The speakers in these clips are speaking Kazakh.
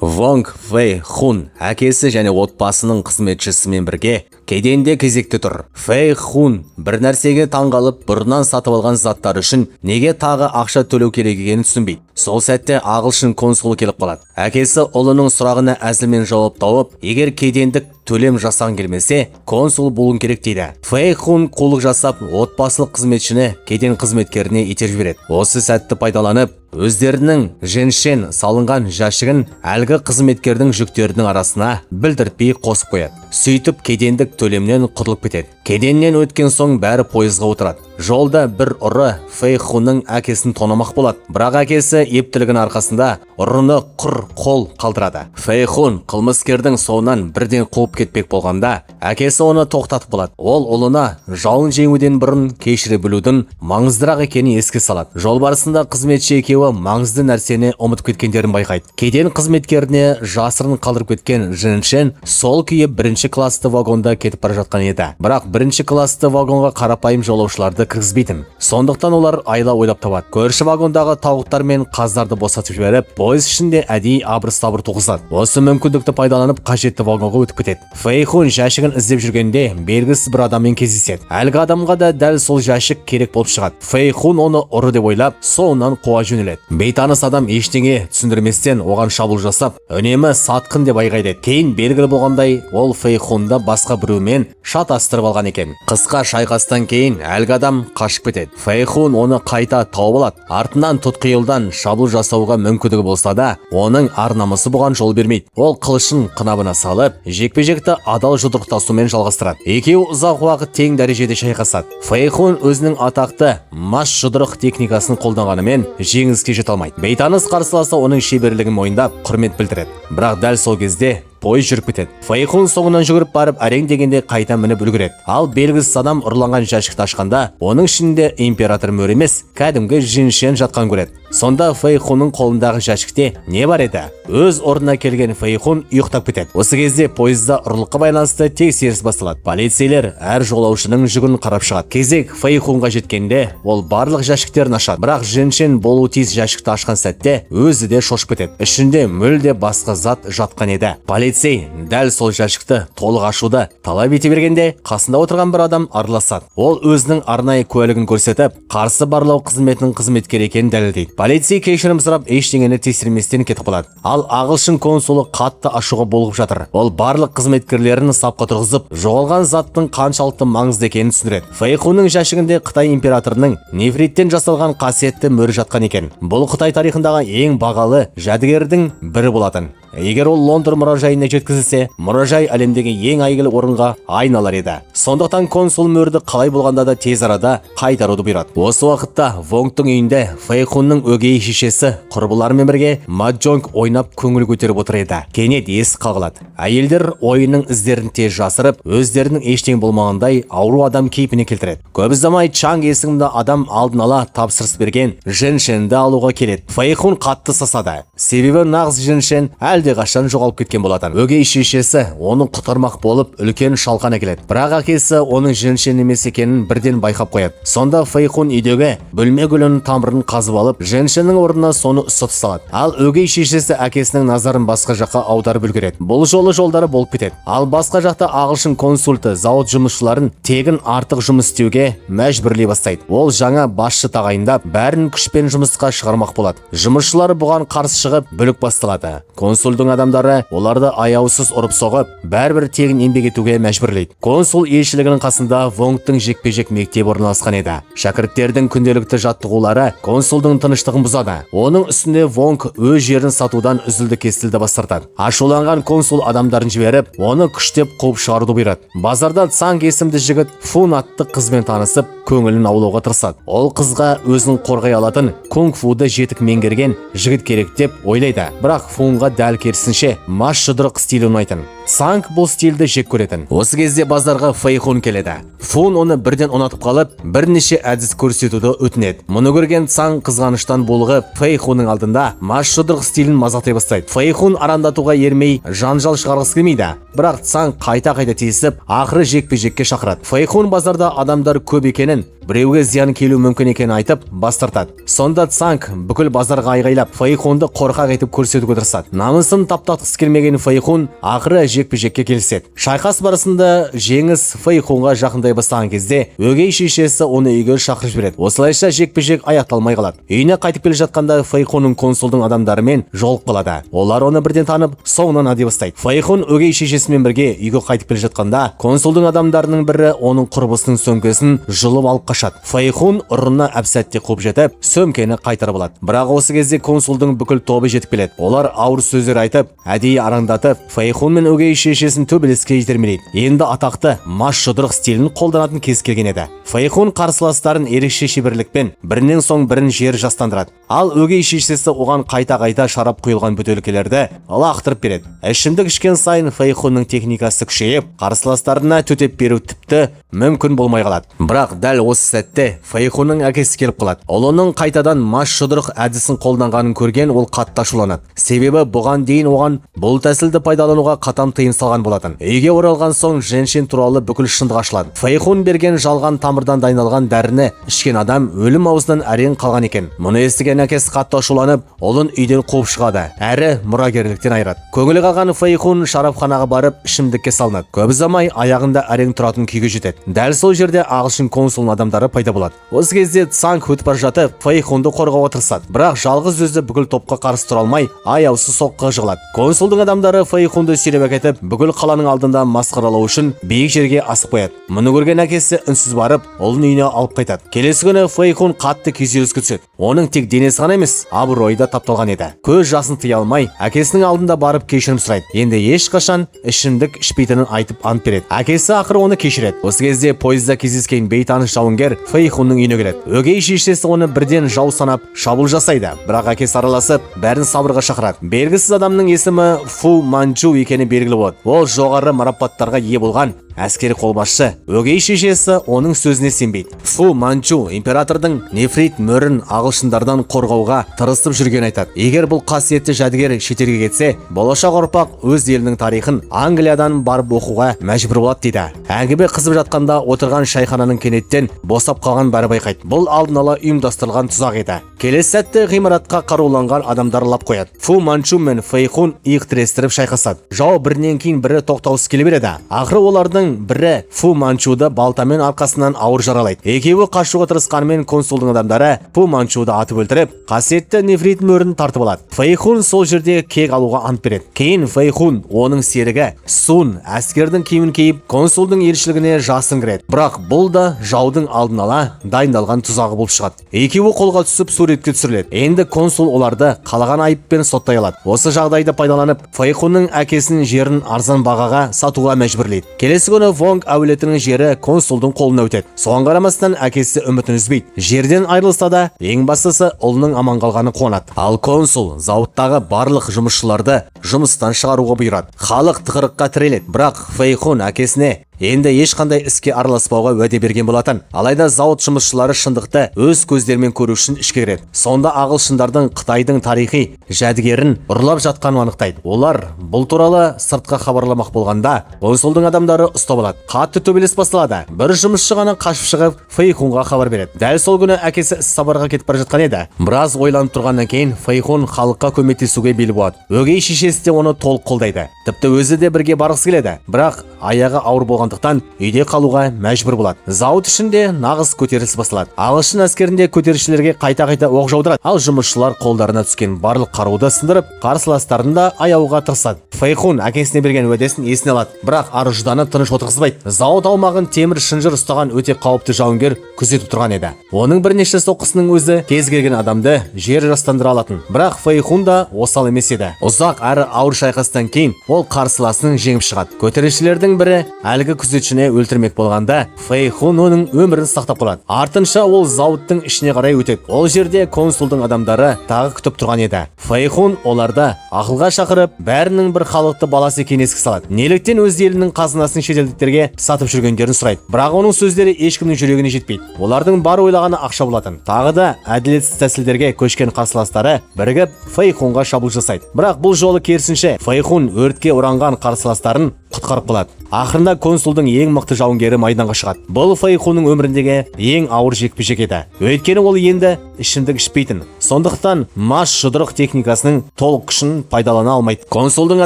Вонг Фэй Хун әкесі және отбасының қызметшісімен бірге кеденде кезекте тұр. Фэй Хун бір нәрсеге таңғалып, бұрыннан сатып алған заттар үшін неге тағы ақша төлеу керек екенін түсінбейді. Сол сәтте ағылшын консулы келіп қалады. Әкесі ұлының сұрағына әзілмен жауап тауып, егер кедендік төлем жасағың келмесе, консул болуың керек дейді. Фэй Хун қулық жасап, отбасылық қызметшіні кеден қызметкеріне итеріп жібереді. Осы сәтті пайдаланып, өздерінің женшен салынған жәшігін әлгі қызметкердің жүктерінің арасына білдіртпей қосып қояды. Сөйтіп, кедендік төлемнен құтылып кетеді. Кеденнен өткен соң бәрі пойызға отырады. Жолда бір ұры Фэй Хунның әкесін тонамақ болады. Бірақ әкесі ептілігінің арқасында ұрыны құр қол қалдырады. Фэй Хун қылмыскердің соңынан бірден қуып кетпек болғанда, әкесі оны тоқтатып қалады. Ол ұлына жауын жеңуден бұрын кешіре білудің маңыздырақ екенін еске салады. Жол барысында қызметші екеуі маңызды нәрсені ұмытып кеткендерін байқайды. Кеден қызметкеріне жасырын қалдырып кеткен Женшен сол күйі бірінші классты вагонда кетіп бара жатқан еді. Бірақ бірінші классты вагонға қарапайым жолаушыларды кіргізбейтін. Сондықтан олар айла ойлап табады. Көрші вагондағы тауықтар мен қаздарды босатып жіберіп, пойыз ішінде әдейі абыр-сабыр туғызады. Осы мүмкіндікті пайдаланып, қажетті вагонға өтіп кетеді. Фэйхун жәшігін іздеп жүргенде белгісіз бір адаммен кездеседі. Әлгі адамға да дәл сол жәшік керек болып шығады. Фэйхун оны ұры деп ойлап, соңынан қуа жөнеледі. Бейтаныс адам ештеңе түсіндірместен оған шабуыл жасап, үнемі «сатқын» деп айғайлайды. Кейін белгілі болғандай, ол Фэйхунды басқа біреумен шатастырып алған екен. Қысқа шайқастан кейін әлгі адам қашып кетеді. Фэйхун оны қайта тауып алады. Артынан тұтқиылдан шабуыл жасауға мүмкіндігі болса да, оның ар намысы бұған жол бермейді. Ол қылышын қынабына салып, жекпе-жекті адал жұдырықтасумен жалғастырады. Екеуі ұзақ уақыт тең дәрежеде шайқасады. Фэйхун өзінің атақты мас жұдырық техникасын қолданғанымен, жеңіске жете алмайды. Бейтаныс қарсыласы оның шеберлігін мойындап, құрмет білдіреді. Бірақ дәл сол кезде пойыз жүріп кетеді. Фэйхун соңынан жүгіріп барып, әрең дегенде қайта мініп үлгереді. Ал белгісіз адам ұрланған жәшікті ашқанда, оның ішінде император мөрі емес, кәдімгі жиншен жатқан көреді. Сонда Фэйхунның қолындағы жәшікте не бар еді? Өз орнына келген Фэйхун ұйықтап кетеді. Осы кезде пойызда ұрлыққа байланысты тексеріс басталады. Полицейлер әр жолаушының жүгін қарап шығады. Кезек Фэйхунға жеткенде, ол барлық жәшіктерін ашады. Бірақ жиншен болуы тиіс жәшікті ашқан сәтте өзі де шошып кетеді. Ішінде мүлде басқа зат жатқан еді. Полицей дәл сол жәшікті толық ашуды талап ете бергенде, қасында отырған бір адам араласады. Ол өзінің арнайы куәлігін көрсетіп, қарсы барлау қызметінің қызметкері екенін дәлелдейді. Полицей кешірім сұрап, ештеңені тексерместен кетіп қалады. Ал ағылшын консулы қатты ашуға булығып жатыр. Ол барлық қызметкерлерін сапқа тұрғызып, жоғалған заттың қаншалықты маңызды екенін түсіндіреді. Фэйхунның жәшігінде Қытай императорының нефриттен жасалған қасиетті мөрі жатқан екен. Бұл Қытай тарихындағы ең бағалы жәдігердің бірі болатын. Егер ол Лондон мұражайына жеткізілсе, мұражай әлемдегі ең әйгілі орынға айналар еді. Сондықтан консул мөрді қалай болғанда да тез арада қайтаруды бұйырады. Осы уақытта Вонгтың үйінде Фэйхунның өгей шешесі құрбыларымен бірге маджонг ойнап, көңіл көтеріп отыр еді. Кенет есік қағылады. Әйелдер ойынның іздерін тез жасырып, өздерінің ештеңе болмағандай ауру адам кейпіне келтіреді. Көп ұзамай Чанг есімді адам алдын ала тапсырыс берген женшенді алуға келеді. Фэйхун қатты сасады. Себебі нағыз женшен әлдеқашан жоғалып кеткен болатын. Өгей шешесі оны құтқармақ болып, үлкен шалқан әкеледі. Бірақ әкесі оның женшен емес екенін бірден байқап қояды. Сонда Фэйхун үйдегі бөлме гүлінің тамырын қазып алып, женшеннің орнына соны ұстатып салады. Ал өгей шешесі әкесінің назарын басқа жаққа аударып үлгереді. Бұл жолы жолдары болып кетеді. Ал басқа жақта ағылшын консулы зауыт жұмысшыларын тегін артық жұмыс істеуге мәжбүрлей бастайды. Ол жаңа басшы тағайындап, бәрін күшпен жұмысқа шығармақ болады. Жұмысшылар бұған қарсы шығып, бүлік басталады. Консулдың адамдары оларды аяусыз ұрып соғып, бәрібір тегін еңбек етуге мәжбүрлейді. Консул елшілігінің қасында Вонгтың жекпе-жек мектебі орналасқан еді. Шәкірттердің күнделікті жаттығулары консулдың тыныштығын бұзады. Оның үстіне Вонг өз жерін сатудан үзілді кесілді бас тартады. Ашуланған консул адамдарын жіберіп, оны күштеп қуып шығаруды бұйырады. Базарда Цанг есімді жігіт Фун атты қызбен танысып, көңілін аулауға тырысады. Ол қызға өзін қорғай алатын кунг-фуды жетік меңгерген жігіт керек деп ойлайды. Бірақ Фунға дәл керісінше мас жұдырық стилі ұнайтын. Цанг бұл стильді жек көретін. Осы кезде базарға Фэйхун келеді. Фун оны бірден ұнатып қалып, бірнеше әдіс көрсетуді өтінеді. Мұны көрген Цанг қызғаныштан булығып, Фэйхунның алдында мас жұдырық стилін мазақтай бастайды. Фэйхун арандатуға ермей, жанжал шығарғысы келмейді. Бірақ Цанг қайта-қайта тиісіп, ақыры жекпе-жекке шақырады. Фэйхун базарда адамдар көп екенін Біреуге зиян келуі мүмкін екенін айтып, бас тартады. Сонда Цанг бүкіл базарға айғайлап, Фэйхунды қорқақ етіп көрсетуге тырысады. Намысын таптатқысы келмеген Фэйхун ақыры жекпе-жекке келіседі. Шайқас барысында жеңіс Фэйхунға жақындай бастаған кезде өгей шешесі оны үйге шақырып жібереді. Осылайша жекпе-жек аяқталмай қалады. Үйіне қайтып келе жатқанда Фэйхунның консулдың адамдарымен жолығып қалады. Олар оны бірден танып, соңынан ади бастайды. Фэйхун өгей шешесімен бірге үйге қайтып келе жатқанда консулдың адамдарының бірі оның құрбысының сөмкесін жұлып алып қашады. Фэйхун ұрыны әп-сәтте қуып жетіп, сөмкені қайтарып алады. Бірақ осы кезде консулдың бүкіл тобы жетіп келеді. Олар ауыр сөздер айтып, әдейі арандатып, Фэйхун мен өгей шешесін төбелеске итермелейді. Енді атақты мас жұдырық стилін қолданатын кез келген еді. Фэйхун қарсыластарын ерекше шеберлікпен бірінен соң бірін жер жастандырады. Ал өгей шешесі оған қайта-қайта шарап құйылған бөтелкелерді лақтырып береді. Ішімдік ішкен сайын Фэйхунның техникасы күшейіп, қарсыластарына төтеп беру тіпті мүмкін болмай қалады. Бірақ дәл осы сәтте Фэйхунның әкесі келіп қалады. Ұлының қайтадан мас жұдырық әдісін қолданғанын көрген ол қатты ашуланады. Себебі бұған дейін оған бұл тәсілді пайдалануға қатаң тыйым салған болатын. Үйге оралған соң Женшен туралы бүкіл шындық ашылады. Фэйхун берген жалған тамырдан дайындалған дәріні ішкен адам өлім аузынан әрең қалған екен. Мұны естіген әкесі қатты ашуланып, ұлын үйден қуып шығады, әрі мұрагерліктен айырады. Көңілі қалған Фэйхун шарапханаға барып ішімдікке салынады. Көп ұзамай аяғында әрең тұратын күйге жетеді. Дәл сол жерде ағылшын консулының адамдары пайда болады. Осы кезде Цанг өтіп бара жатып, Фэйхунды қорғауға тырысады. Бірақ жалғыз өзі бүкіл топқа қарсы тұра алмай, аяусыз соққыға жығылады. Консулдың адамдары Фэйхунды сүйреп әкетіп, бүкіл қаланың алдында масқаралау үшін биік жерге асып қояды. Мұны көрген әкесі үнсіз барып, ұлын үйіне алып қайтады. Келесі күні Фэйхун қатты күйзеліске түседі. Оның тек денесі ғана емес, абыройы да тапталған еді. Көз жасын тыя алмай, әкесінің алдында барып кешірім сұрайды. Енді ешқашан ішімдік ішпейтінін айтып ант береді. Әкесі ақыры оны кешіреді. Осы кезде пойызда кездескен бейтаныс жауынгер Фэйхунның үйіне келеді. Өгей шешесі оны бірден жау санап шабуыл жасайды. Бірақ әкесі араласып, бәрін сабырға шақырады. Белгісіз адамның есімі Фу Манчу екені белгілі болады. Ол жоғары марапаттарға ие болған әскери қолбасшы. Өгей шешесі оның сөзіне сенбейді. Фу Манчу императордың нефрит мөрін ағылшындардан қорғауға тырысып жүргенін айтады. Егер бұл қасиетті жәдігер шетелге кетсе, болашақ ұрпақ өз елінің тарихын Англиядан барып оқуға мәжбүр болады дейді. Әңгіме қызып жатқанда отырған шайхананың кенеттен босап қалған бәрі байқайды. Бұл алдын ала ұйымдастырылған тұзақ еді. Келесі сәтте ғимаратқа қаруланған адамдар лап қояды. Фу Манчу мен Фэйхун иық тірестіріп шайқасады. Жау бірінен кейін бірі тоқтаусыз келе береді. Ақыры олардың бірі Фу Манчуды балтамен арқасынан ауыр жаралайды. Екеуі қашуға тырысқанымен консулдың адамдары Фу Манчуды атып өлтіріп, қасиетті нефрит мөрін тартып алады. Фэйхун сол жерде кек алуға ант береді. Кейін Фэйхун, оның серігі Сун әскердің киімін киіп, консулдың елшілігіне жасырын кіреді. Бірақ бұл да жаудың алдын ала дайындалған тұзағы болып шығады. Екеуі қолға түсіп, суретке түсіріледі. Енді консул оларды қалаған айыппен соттай алады. Осы жағдайды пайдаланып, Фэйхунның әкесінің жерін арзан бағаға сатуға мәжбүрлейді. Келесі күні Вонг әулетінің жері консулдың қолына өтеді. Соған қарамастан әкесі үмітін үзбейді. Жерден айырылса да, ең бастысы ұлының аман қалғаны қуанады. Ал консул зауыттағы барлық жұмысшыларды жұмыстан шығаруға бұйырады. Халық тығырыққа тіреледі. Бірақ Фэйхун әкесіне енді ешқандай іске араласпауға уәде берген болатын. Алайда зауыт жұмысшылары шындықты өз көздерімен көру үшін ішке кіреді. Сонда ағылшындардың Қытайдың тарихи жәдігерін ұрлап жатқанын анықтайды. Олар бұл туралы сыртқа хабарламақ болғанда, консулдың адамдары ұстап алады. Қатты төбелес басталады. Бір жұмысшы ғана қашып шығып, Фэйхунға хабар береді. Дәл сол күні әкесі іс сапарға кетіп бара жатқан еді. Біраз ойланып тұрғаннан кейін Фэйхун халыққа көмектесуге бел буады. Өгей шешесі де оны толық қолдайды. Тіпті өзі де бірге барғысы келеді. Бірақ аяғы ауыр болғандықтан үйде қалуға мәжбүр болады. Зауыт ішінде нағыз көтеріліс басталады. Ағылшын әскерінде көтерілісшілерге қайта-қайта оқ жаудырады. Ал жұмысшылар қолдарына түскен барлық қаруды сындырып, қарсыластарын да аяуға тырысады. Фэйхун әкесіне берген уәдесін есіне алады. Бірақ ар ұжданы тыныш отырғызбайды. Зауыт аумағын темір шынжыр ұстаған өте қауіпті жауынгер күзетіп тұрған еді. Оның бірнеше соққысының өзі кез келген адамды жер жастандыра алатын. Бірақ Фэйхун да осал емес еді. Ұзақ әрі ауыр шайқастан кейін ол қарсыласын жеңіп шығады. Көтерілісшілердің бірі әлгі күзетшіні өлтірмек болғанда, Фэйхун оның өмірін сақтап қалады. Артынша ол зауыттың ішіне қарай өтеді. Ол жерде консулдың адамдары тағы күтіп тұрған еді. Фэйхун оларды ақылға шақырып, бәрінің бір халықты баласы екенін еске салады. Неліктен өз елінің қазынасын шетелдіктерге сатып жүргендерін сұрайды. Бірақ оның сөздері ешкімнің жүрегіне жетпейді. Олардың бар ойлағаны ақша болатын. Тағы да әділетсіз тәсілдерге көшкен қарсыластары бірігіп Фэйхунға шабуыл жасайды. Бірақ бұл жолы керісінше, Фэйхун өртке оранған қарсыластарын құтқарып қалады. Ақырында консулдың ең мықты жауынгері майданға шығады. Бұл Фэйхунның өміріндегі ең ауыр жекпе-жек еді, өйткені ол енді ішімдік ішпейтін, сондықтан мас жұдырық техникасының толық күшін пайдалана алмайды. Консулдың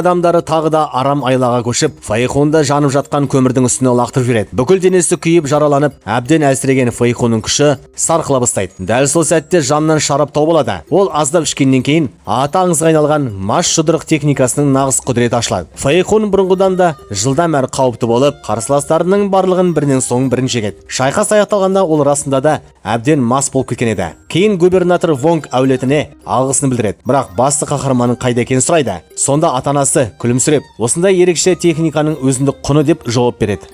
адамдары тағы да арам айлаға көшіп, Фэйхунды жанып жатқан көмірдің үстіне лақтырып жібереді. Бүкіл денесі күйіп, жараланып, әбден әлсіреген Фэйхунның күші сарқыла бастайды. Дәл сол сәтте жанынан шарап тауып алады. Ол аздап ішкеннен кейін аты аңызға айналған мас жұдырық техникасының нағыз құдіреті ашылады. Фэйхун бұрынғыдан да жылдам әрі қауіпті болып, қарсыластарының барлығын бірінен соң бірін жеңеді. Шайқас аяқталғанда ол расында да әбден мас болып кеткен еді. Кейін губернатор Вонг әулетіне алғысын білдіреді, бірақ басты қаһарманның қайда екенін сұрайды. Сонда ата анасы күлімсіреп, осындай ерекше техниканың өзіндік құны деп жауап береді.